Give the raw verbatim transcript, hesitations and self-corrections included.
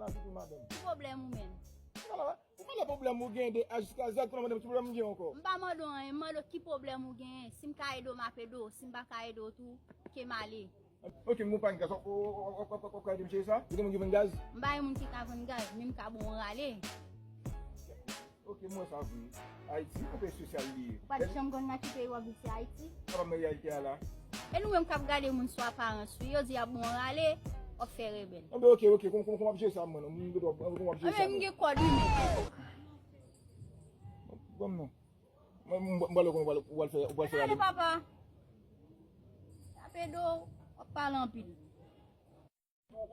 Pase pou madanm. Ki pwoblèm ou menm? Ou pa la pwoblèm ou gen de A jiska Z, kounye a mande m ki pwoblèm m gen ankò. M pa mande w anyen, m mande w ki pwoblèm ou genyen. Si m ka ede w, m ap ede w. Si m pa ka ede w tou, ke m ale. Ok, mwen pa gen gaz. W ap ka ede m cheri sa? Ou gen moun ki vann gaz? M pa gen moun ki ka vann gaz, men m ka ba w yon rale. Ok, mwen sa vre. Ayiti, yon peyi espesyal li ye. Ou pa t janm konn nan ki peyi w ap viv, se Ayiti? Sa pa m nan reyalite a la. E nou menm k ap gade moun sou aparans, wi, yo di y ap ba w yon rale, w ap fè rebèl. Anben, ok, ok, kòman kòman w ap jere sa, mwen? Mwen gen dwa, kòman w ap jere sa? Anben, m gen kòd, wi, men. Bon, non. Mwen, mwen, mwen, mwen, mwen, mwen, mwen, mwen, mwen, mwen, mwen, Ale, papa. Ap ede w, w ap pale anpil. W ap